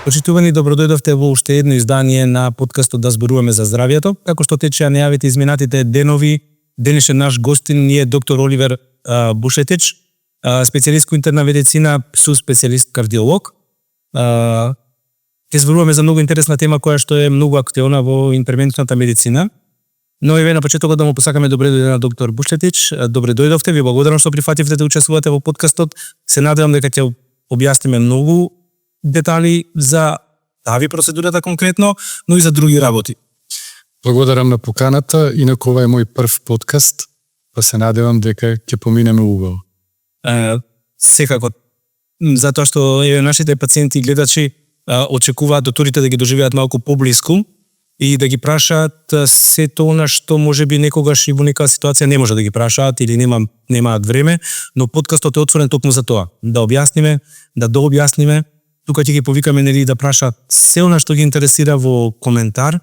Почитувани, добродојдовте во уште едно издание на подкастот Да зборуваме за здравјето. Како што течеа најавите изминатите денови, денешен наш гостин е доктор Оливер Бушетич, специјалист по интерна медицина, специјалист кардиолог. Ќе зборуваме за многу интересна тема која што е многу актуелна во интервентната медицина. Но еве на почетокот да му посакаме добре дојде на доктор Бушетич. Добре дојдовте, ви благодарам што прифативте да учествувате во подкастот. Се надевам дека ќе објасниме многу детали за тави процедурата конкретно, но и за други работи. Благодарам на поканата, инаку ова е мој прв подкаст, па се надевам дека ќе поминеме убаво. Секако, затоа што нашите пациенти и гледачи очекуваат докторите да ги доживеат малку поблиску и да ги прашаат се тоа што можеби некогаш и во некоја ситуација не може да ги прашаат или немаат време, но подкастот е отворен токму за тоа, да објасниме, да дообјасниме. Тука ќе ги повикаме нели да прашаат се она што ги интересира во коментар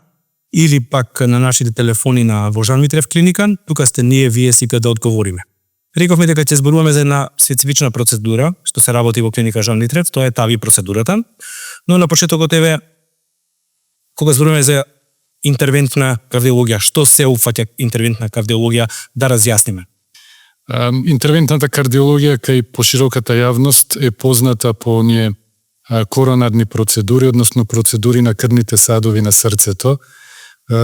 или пак на нашите телефони во Жан Митрев клиника. Тука сте ние, вие сите да одговориме. Рековме дека ќе зборуваме за една специфична процедура што се работи во клиника Жан Митрев, тоа е тави процедурата. Но на почетокот еве кога зборуваме за интервентна кардиологија, што се упфаќа интервентна кардиологија, да разјасниме. Интервентната кардиологија кај пошироката јавност е позната по оние коронарни процедури, односно процедури на крвните садови на срцето,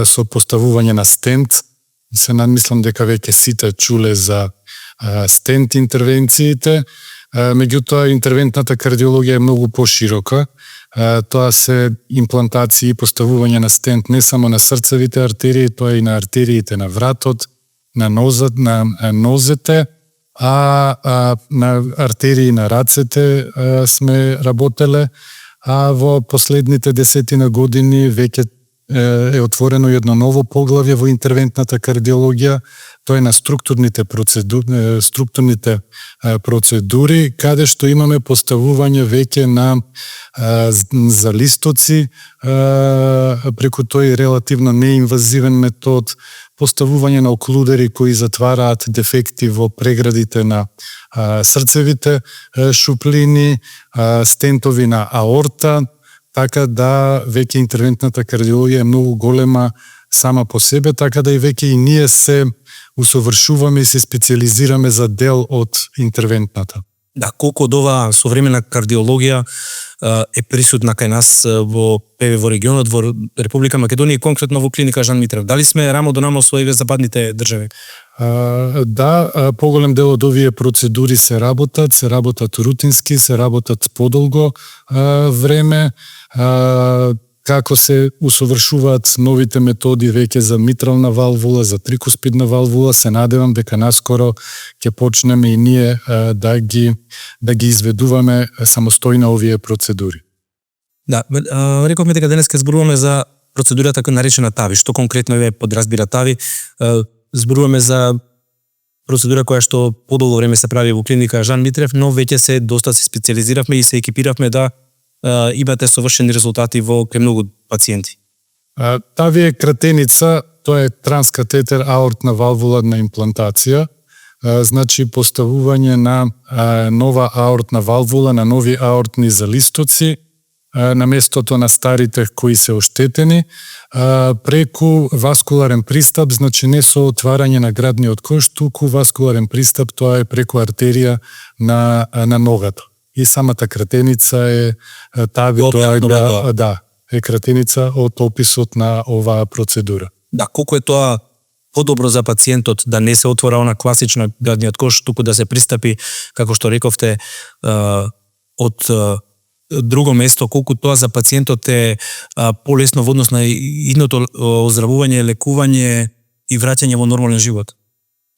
со поставување на стент. Се надмислам дека веќе сите чуле за стент интервенциите, меѓутоа интервентната кардиологија е многу поширока. Тоа се имплантации и поставување на стент не само на срцевите артерии, тоа и на артериите на вратот, на нозете, на артерии на рацете сме работеле, а во последните 10 години веќе е отворено едно ново поглавје во интервентната кардиологија, тоа е на структурните процедури, каде што имаме поставување веќе на залистоци, преку тој релативно неинвазивен метод, поставување на оклудери кои затвараат дефекти во преградите на срцевите шуплини, стентови на аорта, така да веќе интервентната кардиологија е многу голема сама по себе, така да и веќе и ние се усовршуваме и се специализираме за дел од интервентната. Да, колку од оваа современа кардиологија е присутна кај нас во регионот, во Република Македонија и конкретно во клиника Жан Митрев. Дали сме рамо до рамо со еве западните држави? Да, поголем дел од овие процедури се работат рутински, се работат подолго време, како се усовршуваат новите методи веќе за митрална валвула, за трикуспидна валвула, се надевам дека наскоро ќе почнеме и ние да ги изведуваме самостојно овие процедури. Да, рековме дека денес ќе зборуваме за процедурата наречена тави. Што конкретно е подразбира тави? Зборуваме за процедура која што подолго време се прави во клиника Жан Митрев, но веќе се доста се специализиравме и се екипиравме да имате совршени резултати во кај многу пациенти. Тави е кратеница, тоа е транскатетер аортна валвуларна имплантација, значи поставување на нова аортна валвула, на нови аортни залистоци, на местото на старите кои се оштетени, преку васкуларен пристап, значи не со отварање на градниот кош, туку васкуларен пристап, тоа е преку артерија на ногата. И самата кратеница е тави, е кратеница од описот на оваа процедура. Да, колку е тоа подобро за пациентот да не се отвора она класична градниот кош, туку да се пристапи, како што рековте, од друго место, колку тоа за пациентот е полесно во однос на идното оздравување, лекување и враќање во нормален живот.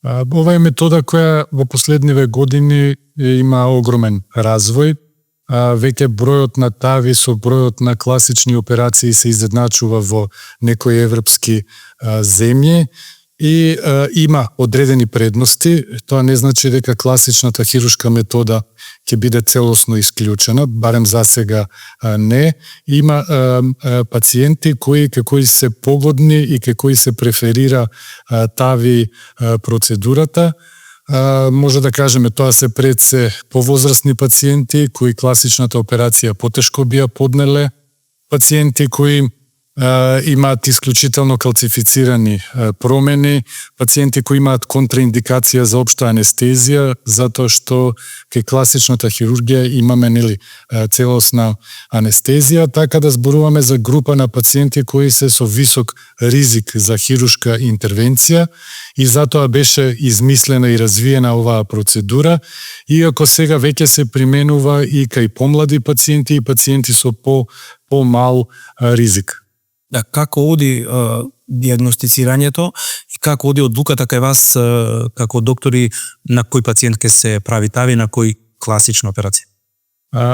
Ова е метода која во последниве години има огромен развој. Веќе бројот на тави со бројот на класични операции се изедначува во некои европски земји и има одредени предности. Тоа не значи дека класичната хируршка метода ќе биде целосно исклучена, барем за сега не. Има пациенти кои се погодни и кои се преферира тави процедурата. Може да кажеме тоа се пред се повозрастни пациенти кои класичната операција потешко би ја поднеле, пациенти кои имаат исклучително калцифицирани промени, пациенти кои имаат контраиндикација за општа анестезија, затоа што кај класичната хирургија имаме целосна анестезија, така да зборуваме за група на пациенти кои се со висок ризик за хируршка интервенција и затоа беше измислена и развиена оваа процедура, иако сега веќе се применува и кај помлади пациенти и пациенти со помал ризик. Да, како оди диагностицирањето и како оди одлуката кај вас како доктори на кој пациент ќе се прави тави, на кој класична операција?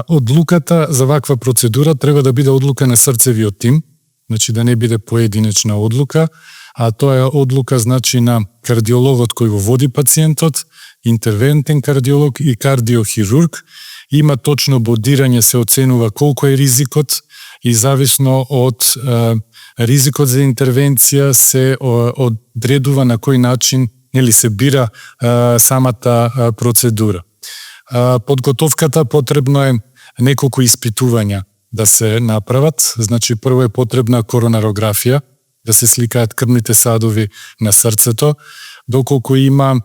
Одлуката за ваква процедура треба да биде одлука на срцевиот тим, значи да не биде поединечна одлука, а тоа е одлука значи на кардиологот кој го води пациентот, интервентен кардиолог и кардиохирург. Има точно бодирање, се оценува колку е ризикот и зависно од ризикот за интервенција се одредува на кој начин се бира самата процедура. Подготовката потребно е неколку испитувања да се направат. Значи прво е потребна коронарографија, да се сликаат крвните садови на срцето, доколку има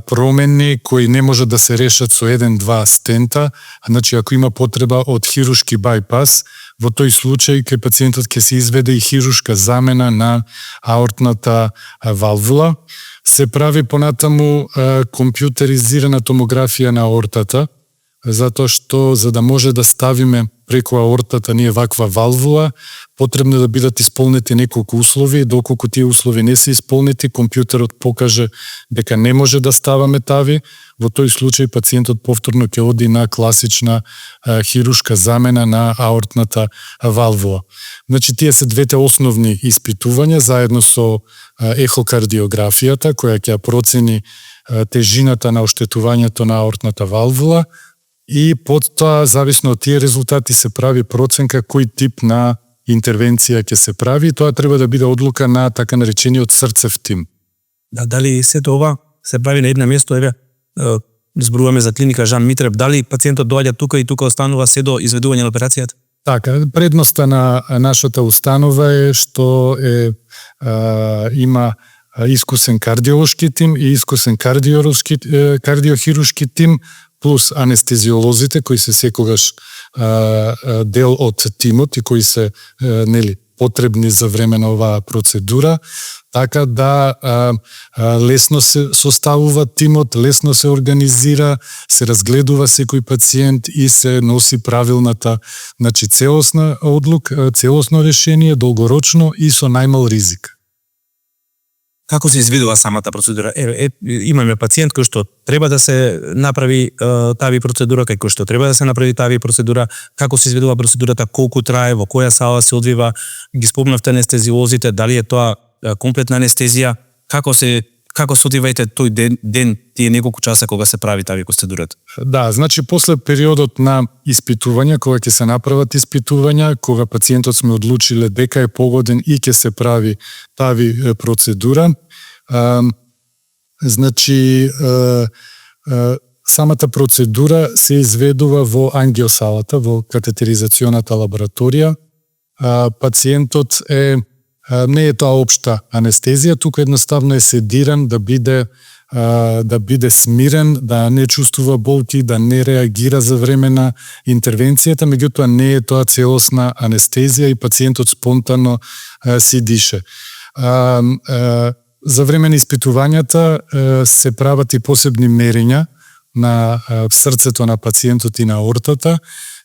промени кои не може да се решат со 1-2 стента, значи ако има потреба од хируршки бајпас, во тој случај кај пациентот ќе се изведе и хируршка замена на аортната валвула. Се прави понатаму компјутеризирана томографија на аортата, затоа што за да може да ставиме преку аортата ние ваква валвула, потребно да бидат исполнети неколку услови, доколку тие услови не се исполнети, компјутерот покаже дека не може да ставаме тави, во тој случај пациентот повторно ќе оди на класична хируршка замена на аортната валвула. Значи тие се двете основни испитувања заедно со ехокардиографијата која ќе процени тежината на оштетувањето на аортната валвула и потоа зависно од тие резултати се прави проценка кој тип на интервенција ќе се прави и тоа треба да биде одлука на така наречениот срцев тим. Да, дали сето ова се прави на едно место, еве зборуваме за клиника Жан Митрев, дали пациентот доаѓа тука и тука останува се до изведување на операцијата? Така, предноста на нашата установа е што има искусен кардиолошки тим и искусен кардиохируршки тим, плюс анестезиолозите кои се секогаш дел од тимот и кои се потребни за време на оваа процедура, така да лесно се составува тимот, лесно се организира, се разгледува секој пациент и се носи правилната, значи целосна одлука, целосно решение, долгорочно и со најмал ризик. Како се изведува самата процедура? Имаме пациент кој што треба да се направи тави процедура, кој што треба да се направи тави процедура, како се изведува процедурата, колку трае, во која сала се одвива, ги спомнавте анестезиолозите, дали е тоа комплетна анестезија, како се одвивајте тој ден, тие неколку часа кога се прави тави процедурата? Да, значи после периодот на испитувања, кога ќе се направат испитувања, кога пациентот сме одлучиле дека е погоден и ќе се прави тави процедура, значи самата процедура се изведува во ангиосалата, во катетеризационата лабораторија. Пациентот не е тоа општа анестезија, тука едноставно е седиран да биде смирен, да не чувствува болки, да не реагира за време на интервенцијата, меѓутоа не е тоа целосна анестезија и пациентот спонтано си дише. За време на испитувањата се прават и посебни мерења на срцето на пациентот и на аортата,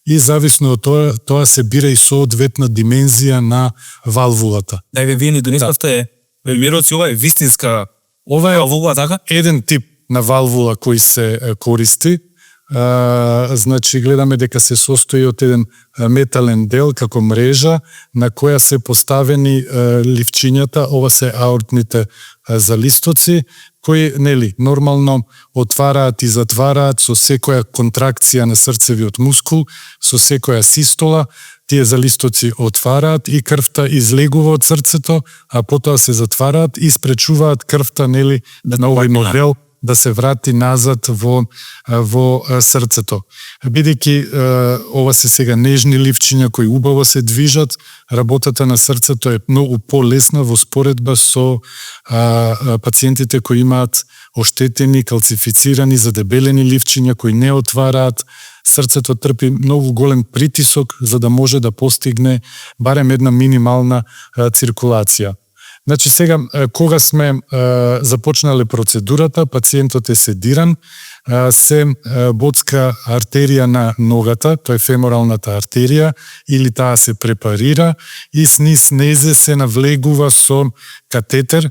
и зависно од тоа се бира и соодветна димензија на валвулата. Да, вие ни донесовте, веројатно ова е вистинска, ова е валвула, така? Еден тип на валвула кој се користи, значи гледаме дека се состои од еден метален дел како мрежа на која се поставени ливчињата, ова се аортните залистоци, кои нормално отвараат и затвараат со секоја контракција на срцевиот мускул, со секоја систола, тие залистоци отвараат и крвта излегува од срцето, а потоа се затвараат и спречуваат крвта на овој модел да се врати назад во срцето. Бидејќи ова се сега нежни ливчиња кои убаво се движат, работата на срцето е многу полесна во споредба со пациентите кои имаат оштетени, калцифицирани, задебелени ливчиња кои не отвараат. Срцето трпи многу голем притисок за да може да постигне барем една минимална циркулација. Значи сега, кога сме започнале процедурата, пациентот е седиран, се боцка артерија на ногата, тоа е феморалната артерија, или таа се препарира и низ незе се навлегува со катетер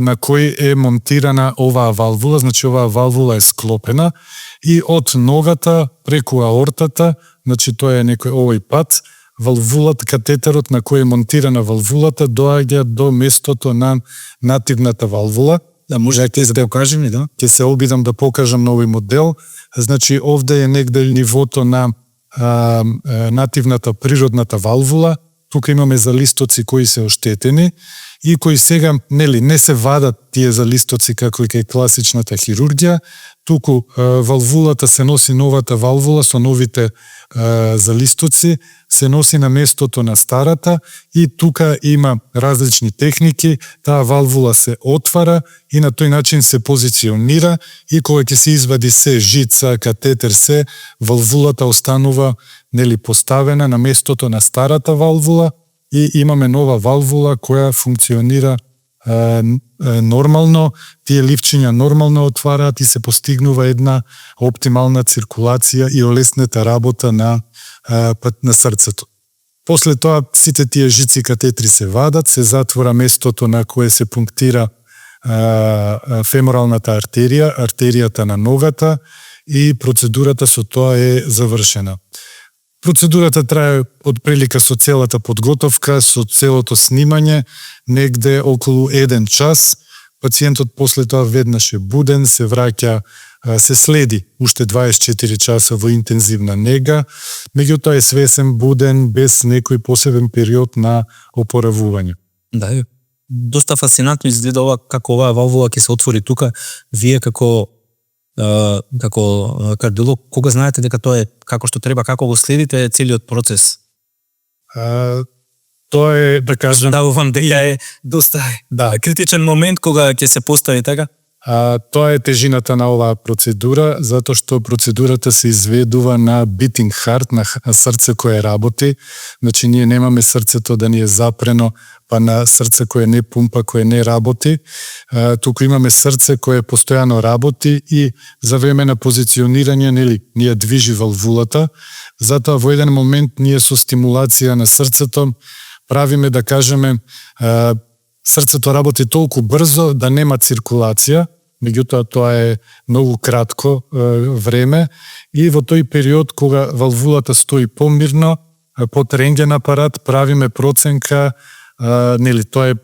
на кој е монтирана оваа валвула, значи оваа валвула е склопена и од ногата преку аортата, значи тоа е некој овој пат, валвулата, катетерот на кој е монтирана валвулата доаѓа до местото на нативната валвула. Да, може да те покажем ли, да? Ќе се обидам да покажам на овој модел. Значи, овде е негде нивото на нативната природната валвула. Тука имаме залистоци кои се оштетени и кои сега не се вадат тие залистоци како и кај класичната хирургија, туку валвулата се носи, новата валвула со новите залистоци се носи на местото на старата и тука има различни техники, таа валвула се отвара и на тој начин се позиционира и кога ќе се извади се жица, катетер, се, валвулата останува поставена на местото на старата валвула и имаме нова валвула која функционира нормално, тие ливчиња нормално отвараат и се постигнува една оптимална циркулација и олеснета работа на срцето. После тоа сите тие жици катетри се вадат, се затвора местото на кое се пунктира феморалната артерија, артеријата на ногата и процедурата со тоа е завршена. Процедурата трае од прилика со целата подготовка, со целото снимање, негде околу 1 час. Пациентот после тоа веднаш е буден, се враќа, се следи уште 24 часа во интензивна нега, меѓутоа е свесен, буден, без некој посебен период на опоравување. Да, доста фасцинантно изгледа ова, како оваа валвула ќе се отвори тука. Вие како кардиолог, кога знаете дека тоа е како што треба, како го следите целиот процес? Тоа е, да кажам... Ставувам дека е доста критичен момент кога ќе се постави така? Тоа е тежината на оваа процедура, затоа што процедурата се изведува на beating heart, на срце кое работи. Значи, ние немаме срцето да ни е запрено, па на срце кое не пумпа, кое не работи. Туку имаме срце кое постојано работи и за време на позиционирање, ние движи валвулата. Затоа во еден момент ние со стимулација на срцето правиме, да кажеме, срцето работи толку брзо да нема циркулација, меѓутоа тоа е многу кратко време и во тој период кога валвулата стои помирно, под рентген апарат правиме проценка, тоа е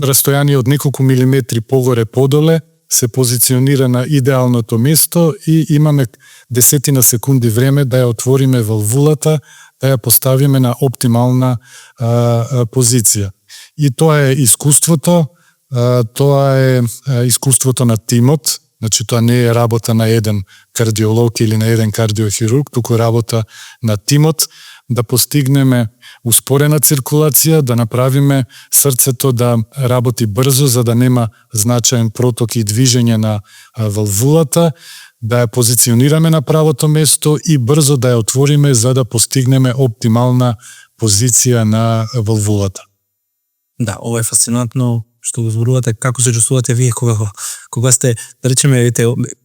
растојание од неколку милиметри погоре-подоле, се позиционира на идеалното место и имаме десетина секунди време да ја отвориме валвулата, да ја поставиме на оптимална позиција. И тоа е искуството, на тимот, значи тоа не е работа на еден кардиолог или на еден кардиохирург, туку работа на тимот, да постигнеме успорена циркулација, да направиме срцето да работи брзо, за да нема значаен проток и движење на валвулата, да ја позиционираме на правото место и брзо да ја отвориме за да постигнеме оптимална позиција на валвулата. Да, ова е фасцинантно што го зборувате, како се чувствувате вие кога сте, да речеме,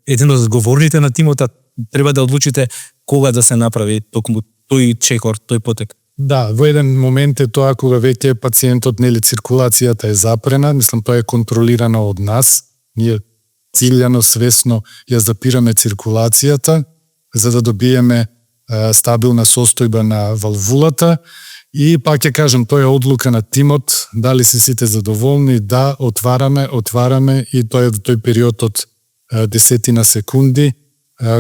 еден од говорите на тимот, треба да одлучите кога да се направи токму тој чекор, тој потек. Да, во еден момент е тоа кога веќе пациентот циркулацијата е запрена, мислам тоа е контролирано од нас. Ние циљано, свесно ја запираме циркулацијата за да добиеме стабилна состојба на валвулата. И пак ќе кажам, тоа е одлука на тимот, дали се сите задоволни, да, отвараме и тоа е тој период од десетина секунди,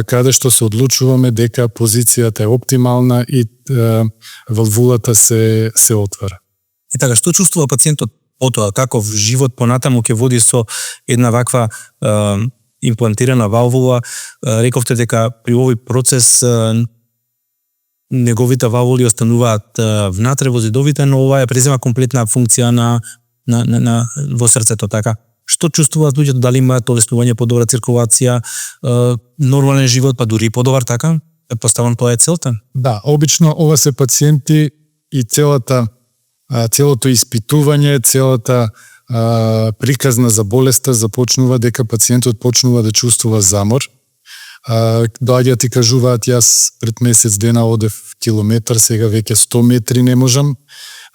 каде што се одлучуваме дека позицијата е оптимална и валвулата се отвара. И така, што чувствува пациентот потоа каков живот понатаму ќе води со една ваква имплантирана валвула. Рековте дека при овој процес неговите валвули остануваат внатре во зидовите, но ова ја презема комплетна функција на во срцето, така. Што чувствуваат луѓето, дали имаат олеснување, подобра циркулација, нормален живот, па дури подобар, така? Поставам тоа е целта. Да, обично ова се пациенти и целото испитување, целата приказна за болеста започнува дека пациентот почнува да чувствува замор. Доаѓаат и кажуваат, јас пред месец дена одев километар, сега веќе 100 метри не можам,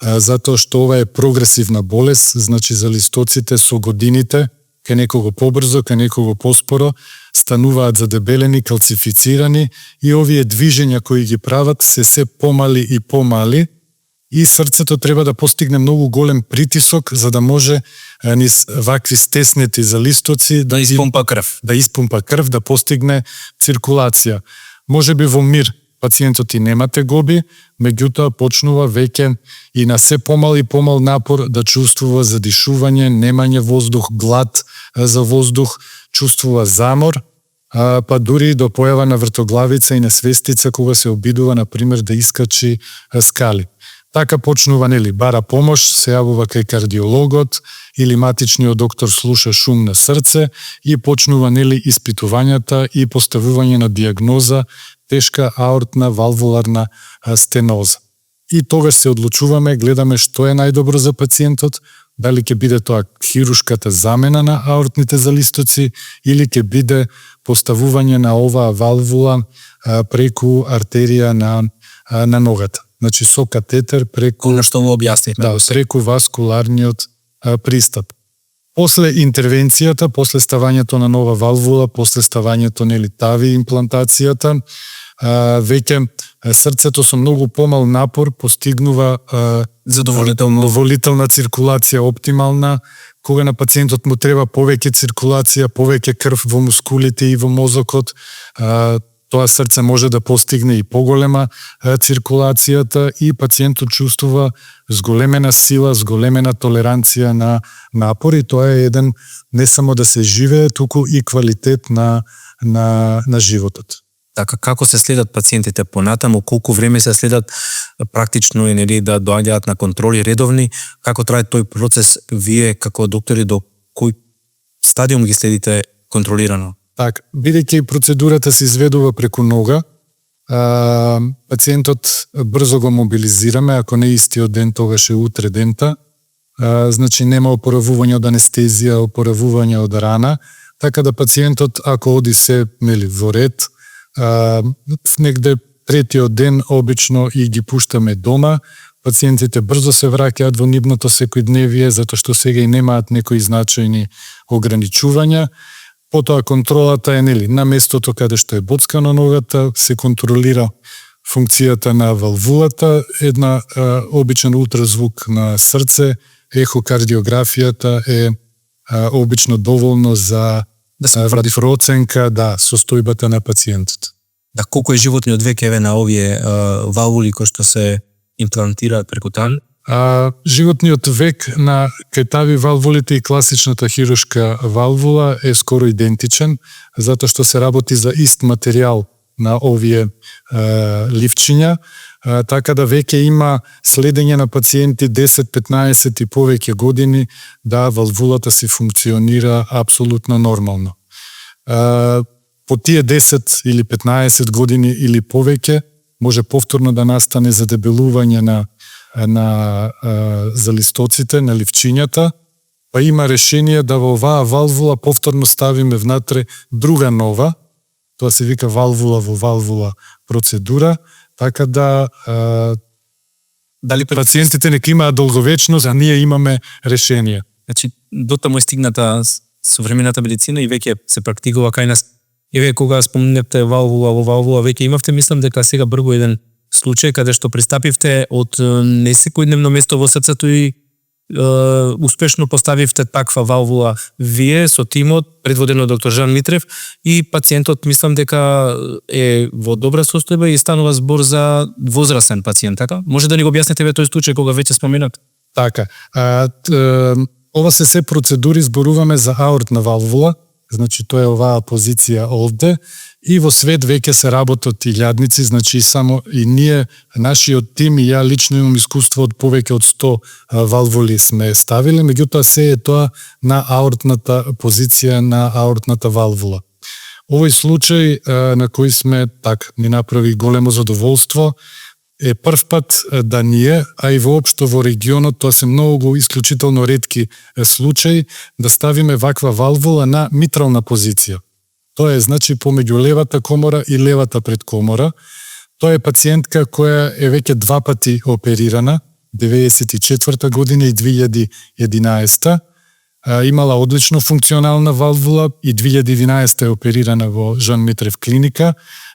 затоа што ова е прогресивна болест, значи за листоците со годините, кај некого побрзо, кај некого поспоро, стануваат задебелени, калцифицирани и овие движења кои ги прават се помали и помали и срцето треба да постигне многу голем притисок за да може низ вакви стеснети за листоци да испумпа крв, да постигне циркулација. Може би во мир пациентот и нема тегоби, меѓутоа почнува веќе и на се помал и помал напор да чувствува задишување, немање воздух, глад за воздух, чувствува замор, па дури до појава на вртоглавица и на свестица кога се обидува, например, да искачи скали. Така почнува, бара помош, се јавува кај кардиологот или матичниот доктор слуша шум на срце и почнува, испитувањата и поставување на диагноза тешка аортна валвуларна стеноза. И тогаш се одлучуваме, гледаме што е најдобро за пациентот, дали ќе биде тоа хирушката замена на аортните залистоци или ќе биде поставување на оваа валвула преку артерија на ногата. Значи со катетер преку што го објасни. Да, преку васкуларниот пристап. После интервенцијата, после ставањето на нова валвула, после ставањето тави имплантацијата, веќе срцето со многу помал напор постигнува задоволителна циркулација, оптимална, кога на пациентот му треба повеќе циркулација, повеќе крв во мускулите и во мозокот, тоа срце може да постигне и поголема циркулацијата и пациентот чувствува зголемена сила, зголемена толеранција на напор и тоа е еден не само да се живее, туку и квалитет на животот. Така, како се следат пациентите понатаму, колку време се следат практично и да доаѓаат на контроли редовни, како трае тој процес, вие како доктори до кој стадиум ги следите контролирано? Така, бидејќи процедурата се изведува преку нога, пациентот брзо го мобилизираме, ако не истиот ден, тогаш е утре дента, значи нема опоравување од анестезија, опоравување од рана, така да пациентот, ако оди се во ред, негде третиот ден обично и ги пуштаме дома, пациентите брзо се враќаат во нивното секојдневие, затоа што сега и немаат некои значајни ограничувања. Потоа контролата е на местото каде што е боцкана ногата, се контролира функцијата на валвулата, една обичен ултразвук на срце, ехокардиографијата е обично доволно за да се проценка, состојбата на пациентот. Да, колку е животниот век на овие валвули кои што се имплантираат преку тан? Животниот век на кај тави валвулите и класичната хирушка валвула е скоро идентичен, затоа што се работи за ист материјал на овие ливчиња, така да веќе има следење на пациенти 10-15 и повеќе години да валвулата се функционира апсолутно нормално. По тие 10 или 15 години или повеќе може повторно да настане задебелување на залистоците, на ливчињата, па има решение да во оваа валвула повторно ставиме внатре друга нова, тоа се вика валвула во валвула процедура, така да дали пациентите нека имаат долговечност, а ние имаме решение. Значи, дотаму е стигната современата медицина и веќе се практикува кај нас. И вие кога спомнете валвула во валвула, веќе имавте, мислам дека сега бргу еден случај каде што пристапивте од несекојдневно место во срцето и успешно поставивте таква валвула вие со тимот предводен од доктор Жан Митрев и пациентот мислам дека е во добра состојба и станува збор за возрастен пациент, така? Може да ни го објасните ве тој случај кога веќе споменат? Така. Ова се процедури, зборуваме за аортна валвула, значи тоа е оваа позиција овде, и во свет веќе се работат и лјадници, значи само и ние, нашиот тим и ја лично имам искуство од повеќе од 100 валвули сме ставили, меѓутоа се е тоа на аортната позиција на аортната валвула. Овој случај на кој сме, ни направи големо задоволство, е прв пат да ние, а и воопшто во регионот, тоа се многу исклучително ретки случаи, да ставиме ваква валвула на митрална позиција. Тоа е, значи, помеѓу левата комора и левата предкомора. Тоа е пациентка која е веќе 2 пати оперирана, 94 година и 2011. Имала одлично функционална валвула и 2011 е оперирана во Жан Митрев клиника.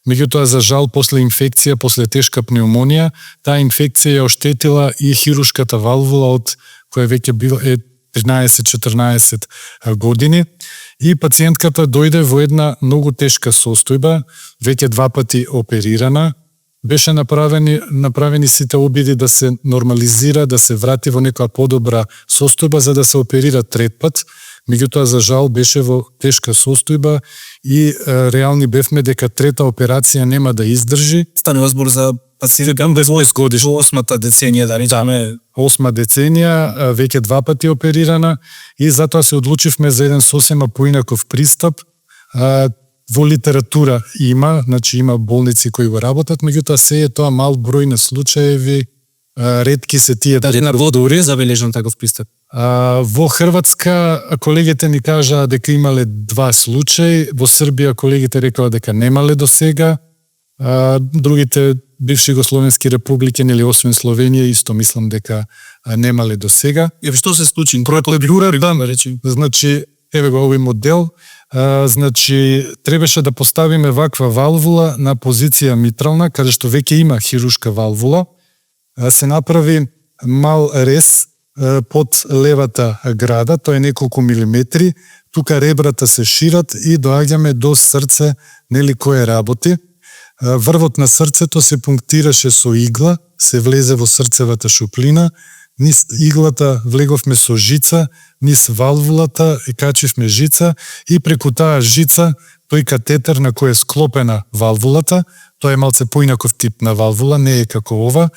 Меѓутоа, за жал, после инфекција, после тешка пневмонија, таа инфекција ја оштетила и хирушката валвула од која веќе била 13-14 години. И пациентката дојде во една многу тешка состојба, веќе 2 пати оперирана. Беше направени сите обиди да се нормализира, да се врати во некоја подобра состојба за да се оперира трет пат. Меѓутоа, за жал, беше во тешка состојба и реални бевме дека трета операција нема да издржи. Станува збор за пациентка во 8-та деценија, да речеме. 8 деценија, веќе 2 пати оперирана, и затоа се одлучивме за еден сосема поинаков пристап. Во литература има, значи има болници кои го работат, меѓутоа се е тоа мал број на случаеви, ретки се тие. На Водори забележан таков пристап. Во Хрватска колегите ни кажаа дека имале 2 случаи, во Србија колегите рекоа дека немале до сега, другите бивши југословенски републики, нели освен Словенија, исто мислам дека немале до сега. Еве што се случи? Процедура, да речи. Значи, еве го овој модел. Значи, требаше да поставиме ваква валвула на позиција митрална, каде што веќе има хирушка валвула. Се направи мал рез под левата града, тоа е неколку милиметри. Тука ребрата се шират и доаѓаме до срце, нели, кое работи. Врвот на срцето се пунктираше со игла, се влезе во срцевата шуплина, низ иглата влеговме со жица, низ валвулата и качивме жица, и преку таа жица тој катетер на кој е склопена валвулата, тоа е малце поинаков тип на валвула, не е како ова,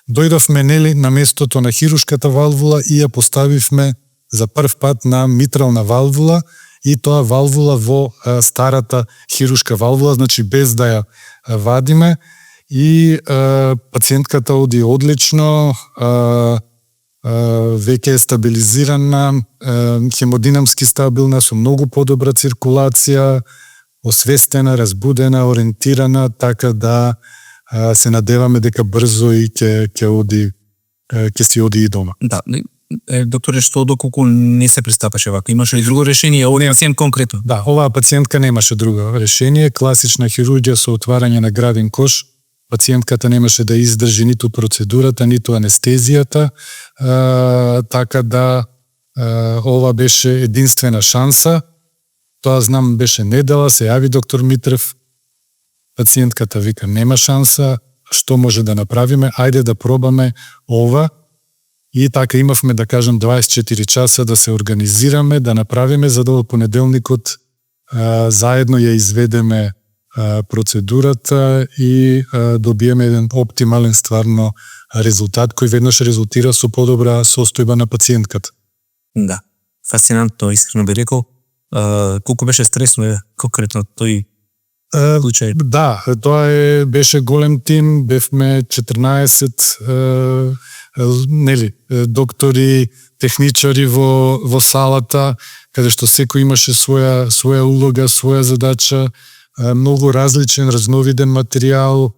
дојдовме, нели, на местото на хирушката валвула и ја поставивме за прв пат на митрална валвула, и тоа валвула во старата хирушка валвула, значи без да ја вадиме, и пациентката оди одлично, веќе е стабилизирана, хемодинамски стабилна, со многу подобра циркулација, освестена, разбудена, ориентирана, така да се надеваме дека брзо и ќе си оди и дома. Да, докторе, што доколку не се пристапаше вака? Имаше ли друго решение? Овој пациент конкретно? Да, оваа пациентка немаше друго решение, класична хирургија со отварање на граден кош. Пациентката немаше да издржи ниту процедурата, ниту анестезијата, така да ова беше единствена шанса. Тоа знам беше недела, се јави доктор Митрев, пациентката вика нема шанса, што може да направиме, ајде да пробаме ова. И така имавме, да кажем, 24 часа да се организираме, да направиме, за да во понеделникот заедно ја изведеме процедурата и добиеме еден оптимален стварно резултат, кој веднаш резултира со подобра состојба на пациентката. Да, фасцинантно, искрено би рекол. Колку беше стресно конкретно тој случај? Да, тоа беше голем тим, бевме 14 нели, доктори, техничари во салата, каде што секој имаше своја улога, своја задача, многу различен, разновиден материјал,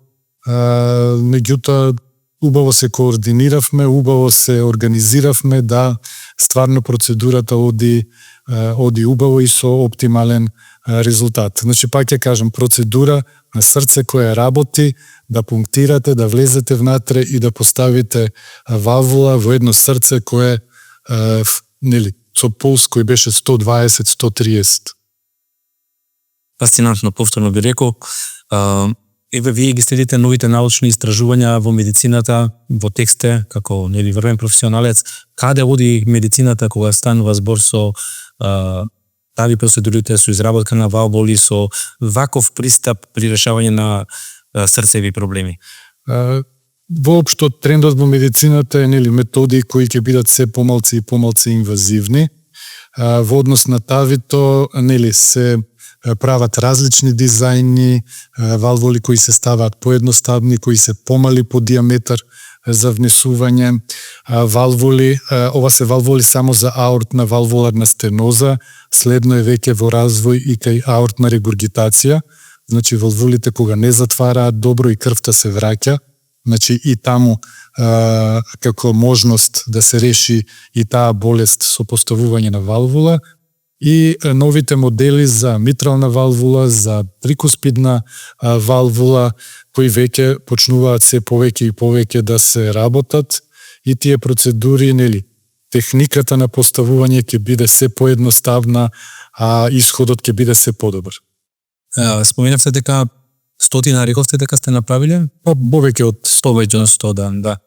меѓутоа убаво се координиравме, убаво се организиравме да стварно процедурата оди убаво и со оптимален резултат. Значи, пак ќе кажам, процедура на срце која работи, да пунктирате, да влезете внатре и да поставите валвула во едно срце кое нели, со пулс кој беше 120-130. Фасцинантно, повторно би рекол. еве вие ги следите новите научни истражувања во медицината, во тексте, како нели врвен професионалец, каде оди медицината кога станува збор со тави процедурите, со изработка на валвули, со ваков пристап при решавање на срцеви проблеми? Воопшто трендот во медицината е нели методи кои ќе бидат се помалци и помалци инвазивни. Во однос на тавито нели се прават различни дизајни, валвули кои се ставаат поедноставни, кои се помали по диаметар за внесување, валвули, ова се валвули само за аортна валвуларна стеноза, следно е веќе во развој и кај аортна регургитација, значи валвулите кога не затвараат добро и крвта се враќа, значи и таму како можност да се реши и таа болест со поставување на валвула, и новите модели за митрална валвула, за трикуспидна валвула, кои веќе почнуваат се повеќе и повеќе да се работат, и тие процедури, нели, техниката на поставување ќе биде се поедноставна, а исходот ќе биде се подобар. Споменавте дека стотина, рековте дека сте направиле? Повеќе од 100, да.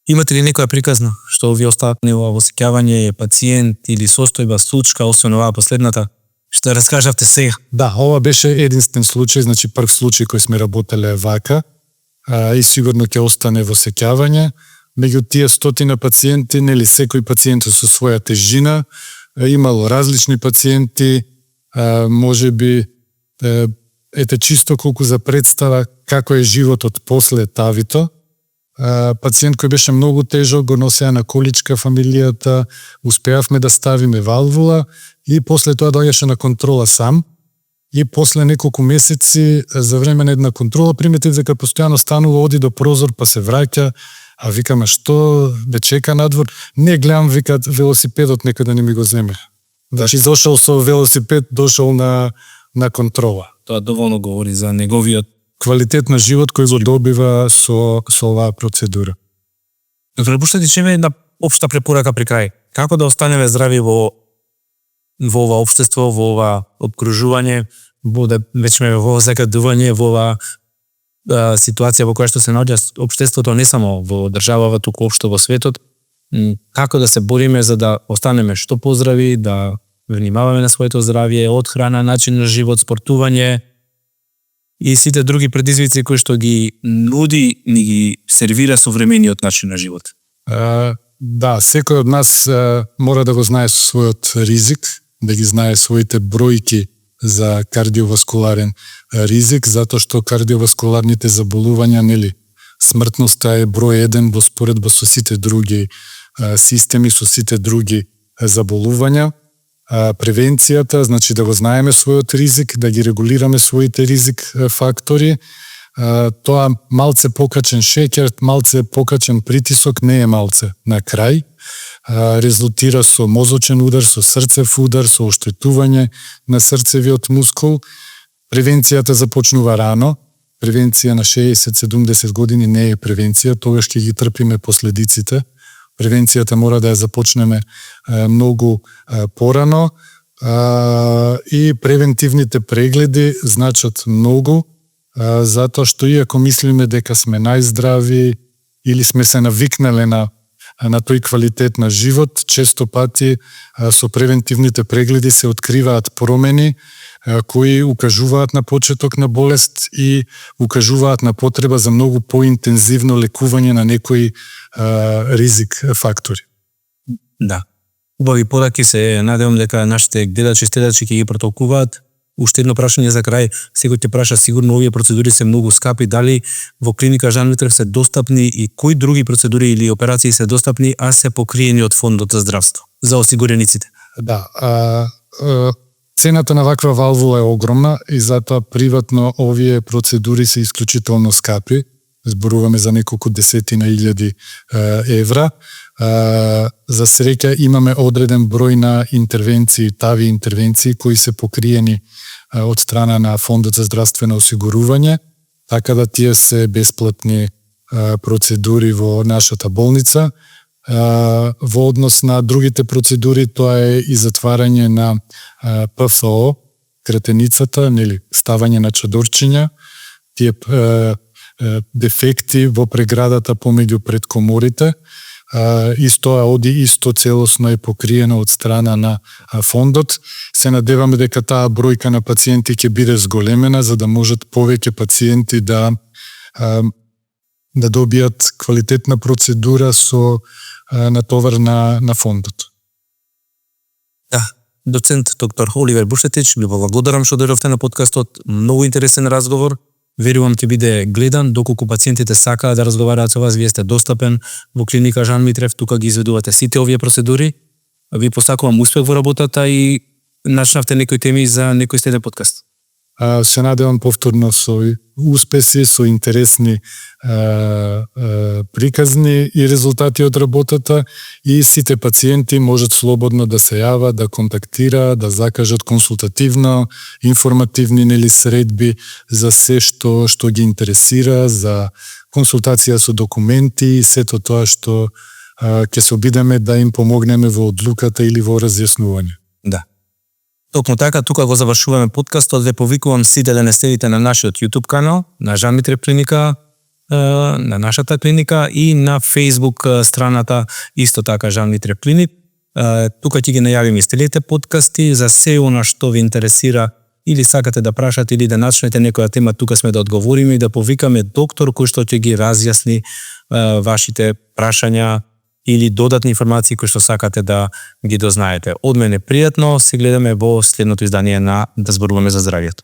Имате ли некоја приказна што ви остават во осеќавање, пациент или состојба, случка, освен оваа последната, што раскажавте сега? Да, ова беше единствен случај, значи прв случај кој сме работеле вака, и сигурно ќе остане во осеќавање. Меѓу тие стотина пациенти, нели секој пациент со своја тежина, имало различни пациенти, можеби ете чисто колку за представа како е животот после тавито. Пациент кој беше многу тежок, го носеа на количка фамилијата, успеавме да ставиме валвула и после тоа доаѓаше на контрола сам. И после неколку месеци, за време на една контрола, приметив дека постојано станува, оди до прозор па се враќа, а викаме што бе чека надвор. Не гледам, викат, велосипедот некаде не ми го земе. Значи зошол со велосипед, дошол на контрола. Тоа доволно говори за неговиот квалитет на живот кој го добива со оваа процедура. Препуштате чеме една општа препорака при крај. Како да останеме здрави во ова општество, во ова обкружување, веќе ме во закадување, во ова ситуација во која што се наоѓа општеството не само во државава, туку општо во светот. Како да се бориме за да останеме што поздрави, да внимаваме на своето здравје, од храна, начин на живот, спортување и сите други предизвици кои што ги нуди, ни ги сервира современиот начин на живот. Да, секој од нас мора да го знае својот ризик, да ги знае своите бројки за кардиоваскуларен ризик, затоа што кардиоваскуларните заболувања, нели, смртноста е број 1 во споредба со сите други системи, со сите други заболувања. Превенцијата, значи да го знаеме својот ризик, да ги регулираме своите ризик фактори. Тоа малце покачен шеќер, малце покачен притисок не е малце на крај. Резултира со мозочен удар, со срцев удар, со оштетување на срцевиот мускул. Превенцијата започнува рано. Превенција на 60-70 години не е превенција, тогаш ќе ги трпиме последиците. Превенцијата мора да ја започнеме многу порано, и превентивните прегледи значат многу, затоа што иако мислиме дека сме најздрави или сме се навикнале на тој квалитет на живот, често пати со превентивните прегледи се откриваат промени кои укажуваат на почеток на болест и укажуваат на потреба за многу поинтензивно лекување на некои ризик фактори. Да. Убави пораки се, надевам дека нашите гледачи и следачи ќе ги протолкуваат. Уште едно прашање за крај. Секој ќе праша, сигурно овие процедури се многу скапи. Дали во клиника Жан Митрев се достапни и кои други процедури или операции се достапни, а се покриени од фондот за здравство, за осигурениците? Да. Цената на ваква валвула е огромна и затоа приватно овие процедури се исклучително скапи. Зборуваме за неколку десетина илјади евра. За среќа имаме одреден број на интервенции, тави интервенции кои се покриени од страна на Фондот за здравствено осигурување, така да тие се бесплатни процедури во нашата болница. Во однос на другите процедури, тоа е и затварање на ПФО, кретеницата, нели, ставање на чадорчиња, тие дефекти во преградата помеѓу предкоморите. Исто оди исто целосно е покриено од страна на фондот. Се надеваме дека таа бројка на пациенти ќе биде зголемена за да можат повеќе пациенти да добијат квалитетна процедура со натовар на фондот. Да, доцент доктор Оливер Бушетич, ви благодарам што дојдовте на подкастот. Многу интересен разговор. Верувам ќе биде гледан, доколку пациентите сакаат да разговараат со вас, вие сте достапен во клиника Жан Митрев, тука ги изведувате сите овие процедури. Ви посакувам успех во работата и начнавте некои теми за некој следен подкаст. Се надевам повторно со успеси, со интересни приказни и резултати од работата и сите пациенти можат слободно да се јават, да контактираат, да закажат консултативно, информативни средби за се што ги интересира, за консултација со документи и сето тоа што ќе се обидеме да им помогнеме во одлуката или во разјаснување. Да. Токму така, тука го завршуваме подкастот, ве повикувам сите да не следите на нашиот YouTube канал, на Жан Митрев клиника, на нашата клиника и на Facebook страната исто така Жан Митрев клиник. Тука ќе ги најавиме следите подкасти за се она што ви интересира или сакате да прашате или да начнете некоја тема, тука сме да одговориме и да повикаме доктор кој што ќе ги разјасни вашите прашања или додатни информации кои што сакате да ги дознаете. Од мене пријатно, се гледаме во следното издание на Да зборуваме за здравието.